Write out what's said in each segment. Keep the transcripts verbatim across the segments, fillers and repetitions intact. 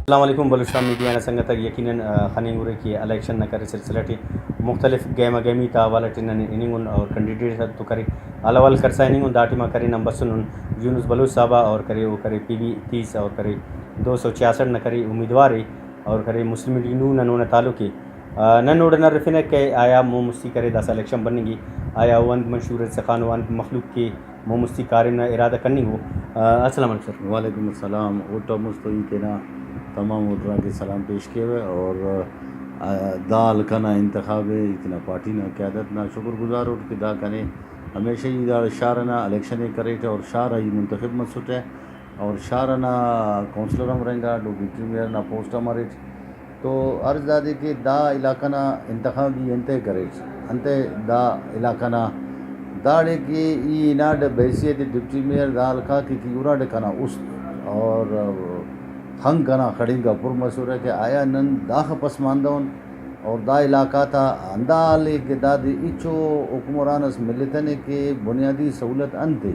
السلام علیکم، بلوچستان میڈیا نا سنگت آک یقیناً، آ، خننگ ارے کہ الیکشن نا کرے سلسلہ ٹی مختلف گہما گہمی تا حوالہ ٹی نن ہننگ ان اور کینڈیڈیٹ تو کرے حال احوال کرسا ہننگ ان۔ دا ٹائما کرے نن بسنن یونس بلوچ صاحب آ اور کرے او کرے پی بی تیس اور کرے دو سو چھیاسٹھ نا کرے امیدوار ءِ اور کرے مسلم لیگ نون نا اونا تعلق ءِ۔ آ، نن اوڑان ہرفنہ کہ آیا مون مستی کرے داسہ الیکشن بننگ ءِ، آیا او انت منشور ئس سخانو، انت مخلوق کہ مون مستی کاریم نا ارادہ کننگ ءُ۔ آ، السلام علیکم سر۔ وعلیکم السلام۔ اوٹا مست تو ای تینا تمام ووٹر آتے سلام پیش کیوہ اور، آ، دا حلقہ نا انتخاب ءِ ای تینا پارٹی نا قیادت نا شکر گزار اٹ کہ دا کنے ہمیشہ ای داڑے شار ئنا الیکشن ءِ کریٹہ اور شار آ ای منتخب مسٹہ۔ اور شار ئنا کونسلر ہم رہینگا، ڈو ڈپٹی میئر نا پوسٹ ہم اریٹ۔ تو عرض دادے کہ دا علاقہ نا انتخاب ای انتئے کریٹ، انتئے دا علاقہ نا داڑے کہ ای ہناڈ بحیثیت ڈپٹی میئر دا حلقہ کہ ای اراڈ کنا است اور خنک ئنا خڑینک آ پر مسرہ کہ آیا نن داخہ پسماندہ ان اور دا علاقہ تا ہندا حال ءِ کہ دادے ہچو حکمران اس ملتنے کہ بنیادی سہولت انت ءِ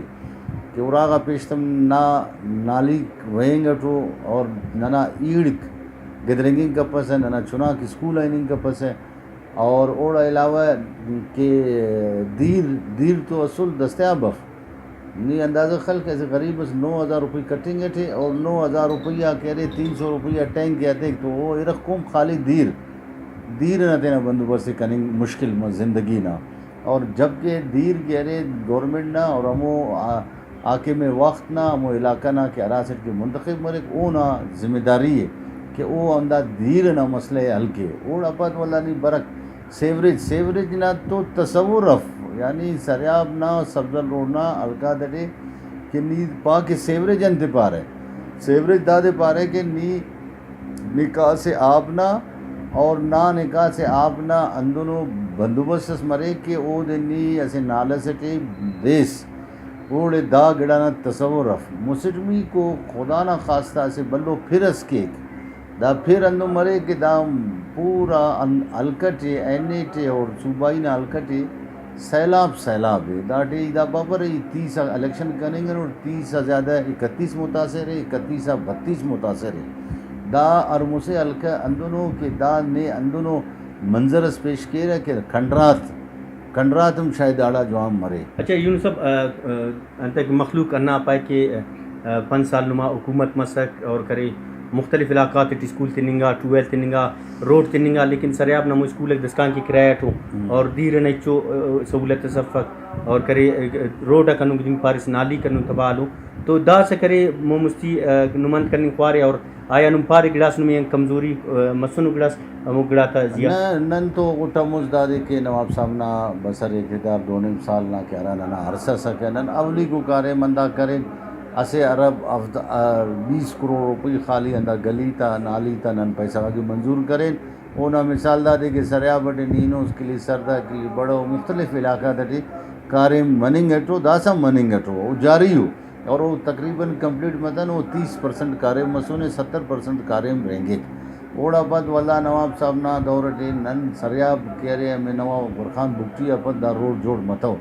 کہ اراغا پیشتم نا نالیک رہینگ اٹو اور ننا ایڑک گدرینگنگ کپسہ، ننا چناک اسکول آ ہننگ کپسہ اور اوڑا علاوہ کہ دیر، دیر تو اسل دستیاب اف۔ نی اندازہ خل کہ اسہ غریب اس نو ہزار روپئی کٹنگ اٹے اور نو ہزار روپئی آ کہ ارے تین سو روپئی آ ٹینک ءِ ہتیک تو او ارغ کون خالی دیر، دیر ئنا تینا بندوبست ءِ کننگ مشکل مس زندگی نا۔ اور جبکہ دیر کہ ارے گورنمنٹ نا اور ہمو آ-، حاکم وخت نا، ہمو علاقہ نا کہ ہرا اسٹ کہ منتخب مریک اونا ذمہ داری ءِ کہ او ہندا دیر ئنا مسئلہ ءِ حل کے۔ اوڑا پد ولدا نی برک سیوریج، سیوریج نا تو تصور اف، یعنی سریاب نا سبزل روڈ نا حلقہ تیٹی کہ نی پا کہ سیوریج انت پارہ، سیوریج دادے پارہ کہ نی نکاس آب نا اور نا نکاس آب نا ہندنو بندوبست اس مریک کہ اودے نی اسہ نالہ سے ٹی دیس، اوڑے دا گڑا نا تصور اف۔ مسٹمیکو خدا نا خواستہ اسہ بھلو پھر اس کیک۔ دا پھر ہندن مریک کہ دا پورا ان-، حلقہ ٹی، این اے ٹی اور صوبائی نا حلقہ ٹی سیلاب، سیلاب ءِ۔ داٹی دا پاپرہ ای تیس آ الیکشن کننگ انٹ، تیس آ زیادہ اکتیس متاثر ءِ، اکتیس آ بتیس متاثر ءِ۔ دا ہر مسہ حلقہ ہندنو کہ دا نے ہندنو منظر اس پیش کیرہ کہ کھنڈرات، کھنڈرات ہم شاید داڑا جوان مرے۔ اچھا یونس صاحب، آ، آ، انتئے کہ مخلوق ہندا پائے کہ، آ، پنچ سال نما حکومت مسک اور کرے مختلف علاقہ غاتے ٹی اسکول تننگا، ٹیوب ویل تننگا، روڈ تننگا، لیکن سریاب نا ہمو اسکول آک دسکان کہ کرایہ اٹو ہم۔ اور دیر ئنا ہچو، آ، سہولت اس افک اور کرے، آ، روڈ آک ہندن کہ دن پاریس نالیک ہندن تباہ ہلو۔ تو داسہ کرے مون مستی، آ، نم انت کننگ خوارے اور آیا نم پارے گڑاس نمے آن کمزوری، آ، مسنو گڑاس ہمو گڑاتا زیہا؟ نہ، نن تو غٹ آ مست دادے کہ نواب صاحب نا بسر اقتدار دو نیم سال نا کہ ہرا ننا عرصہ ئسکہ، نن اولیکو کاریم ہندا کرین، اسہ ارب ہفت-، آ، بیس کروڑ روپئی خالی ہندا گلی تا، نالی تا نن پیسہ غاک منظور کرین۔ اونا مثال دادے کہ سریاب اٹی نینو کلی سردہ، کلی بڑو، مختلف علاقہ تیٹی کاریم مننگ اٹو، داسہ مننگ اٹو، او جاری ءُ۔ اور او تقریباً کمپلیٹ متنے، او تیس پرسنٹ کاریم مسنے، ستر پرسنٹ کاریم رہینگک۔ اوڑا پد ولدا نواب صاحب نا دور ٹی نن سریاب کہ ارے ہمے نواب اکبر خان بگٹی آ پد دا روڈ جوڑ متو۔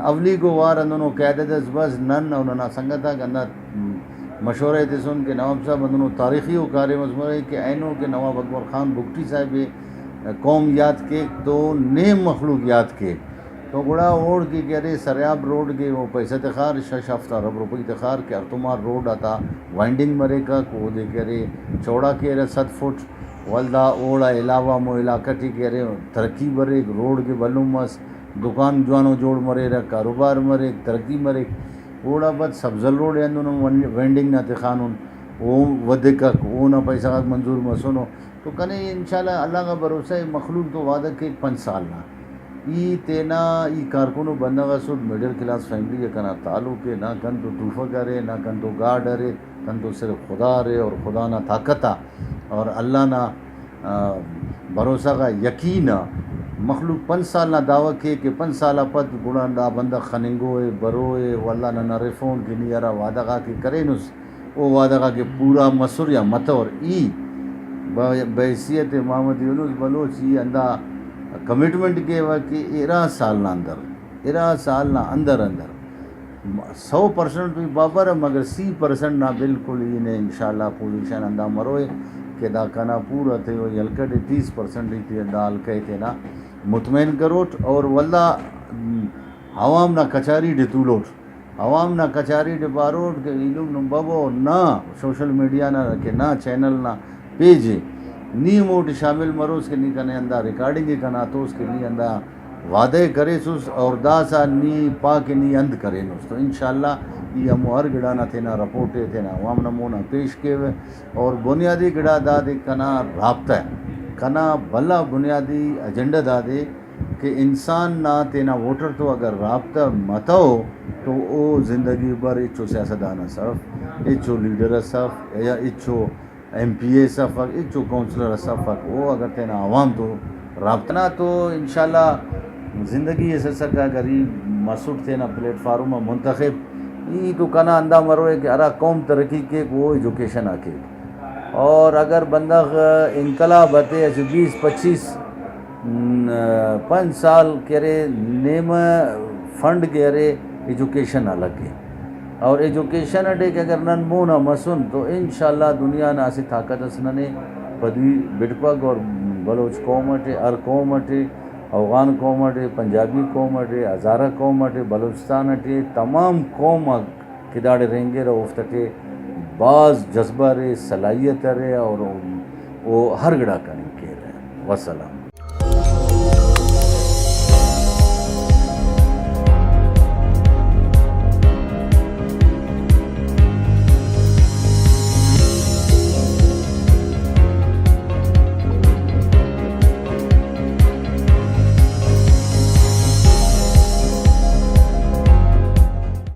اولیکو وار ہندنو قیادت اس بس نن اور ننا سنگت آک ہندا مشورہ ءِ تسن کہ نواب صاحب ہندنو تاریخی ءُ کاریم اس مرے کہ اینو کہ نواب اکبر خان بگٹی صاحب ءِ قوم یات کیک تو نیم مخلوق یات کیک۔ تو گڑا اوڑکہ کہ ارے سریاب روڈ کہ او پیسہ تخار، شش ہفت ارب روپئی تخار کہ ہڑتومار روڈ آتا وائنڈنگ مریکک، اودے کہ ارے چوڑا کیرہ صد فٹ، ولدا اوڑا علاوہ ہمو علاقہ ٹی کہ ارے ترقی بریک، روڈ کہ بھلن مس، دکان جوانو جوڑ مریرہ، کاروبار مریک، ترقی مریک۔ اوڑا پد سبزل روڈ ءِ ہندن ہم ون-، وینڈنگ نا تخانن، او ودھکک، اونا پیسہ غاک منظور مسنو۔ تو کنے انشاءاللہ اللہ غا بھروسہ ءِ، مخلوق تو وعدہ کیک پنچ سال نا۔ ای تینا، ای کارکونو بندغ ئس اٹ، مڈل کلاس فیملی آ کنا تعلق ءِ، نہ کن تو توفک ارے، نہ کن تو گارڈ ارے، کن تو صرف خدا ارے اور خدا نا طاقت آ اور اللہ نا، آ، بھروسہ غا یقین آ مخلوق پنچ سال نا دعویٰ کیک کہ پنچ سال آ پد گڑا دا بندغ خننگو ءِ، برو ءِ، ولدا نن ارفون کہ نی ہرا وعدہ غاک ءِ کرینس، او وعدہ غاک ءِ پورا مسر یا متور۔ ای ب-، بحیثیت محمد یونس بلوچ ای ہندا کمٹمنٹ کیوہ کہ ارا سال نا اندر، ارا سال نا اندر اندر سو پرسنٹ تو ای پاپرہ، مگر سی پرسنٹ نا بالکل ای نے انشاءاللہ پوزیشن ہندا مروئے کہ دا کنا پورا تیوئی حلقہ ٹی تیس پرسنٹ ای تے دا حلقہ ءِ تینا مطمئن کروٹ اور ولدا عوام نا کچاری ٹی تولوٹ۔ عوام نا کچاری ٹی پاروٹ کہ ایلم نم ببو نا سوشل میڈیا نا کہ نا چینل نا پیج ءِ، نی ہموٹی شامل مروس کہ نی کنے ہندا ریکارڈنگ ءِ کنا توس کہ نی ہندا وعدہ ءِ کریسس اور داسہ نی پا کہ نی انت کرینس، تو انشاءاللہ ای ہمو ہر گڑا نا تینا رپورٹ ءِ تینا عوام نا مونا پیش کیوہ۔ اور بنیادی گڑا دادے کنا رابطہ ءِ، کنا بھلا بنیادی ایجنڈا دادے کہ انسان نا تینا ووٹر تو اگر رابطہ متو تو او زندگی بھر ہچو سیاستدان اس اف، ہچو لیڈر اس اف یا ہچو ایم پی اے اس افک، ہچو کونسلر اس افک، او اگر تینا عوام تو رابطہ نا تو انشاءاللہ زندگی اس اسکہ۔ اگر ای مسٹ تینا پلیٹ فارم آ منتخب، ای تو کنا ہندا مروئے کہ ہرا قوم ترقی کیک او ایجوکیشن آ کیک۔ اور اگر بندغ انقلاب ہتے اسہ بیس پچیس م، پنچ سال کہ ارے نیمہ فنڈ کہ ارے ایجوکیشن آ لگے، اور ایجوکیشن اٹی کہ اگر نن مونا مسن تو انشاءاللہ دنیا نا اسہ طاقت اس ننے پدوی بٹپک۔ اور بلوچ قوم اٹی، ہر قوم اٹی، اوغان قوم اٹی، پنجابی قوم اٹی، ہزارہ قوم اٹی، بلوچستان اٹی تمام قوم آک کہ داڑے رہینگرہ اوفتیٹی بھاز جذبہ ارے، صلاحیت ارے اور او، او ہر گڑا کننگ کیرہ۔ وسلام۔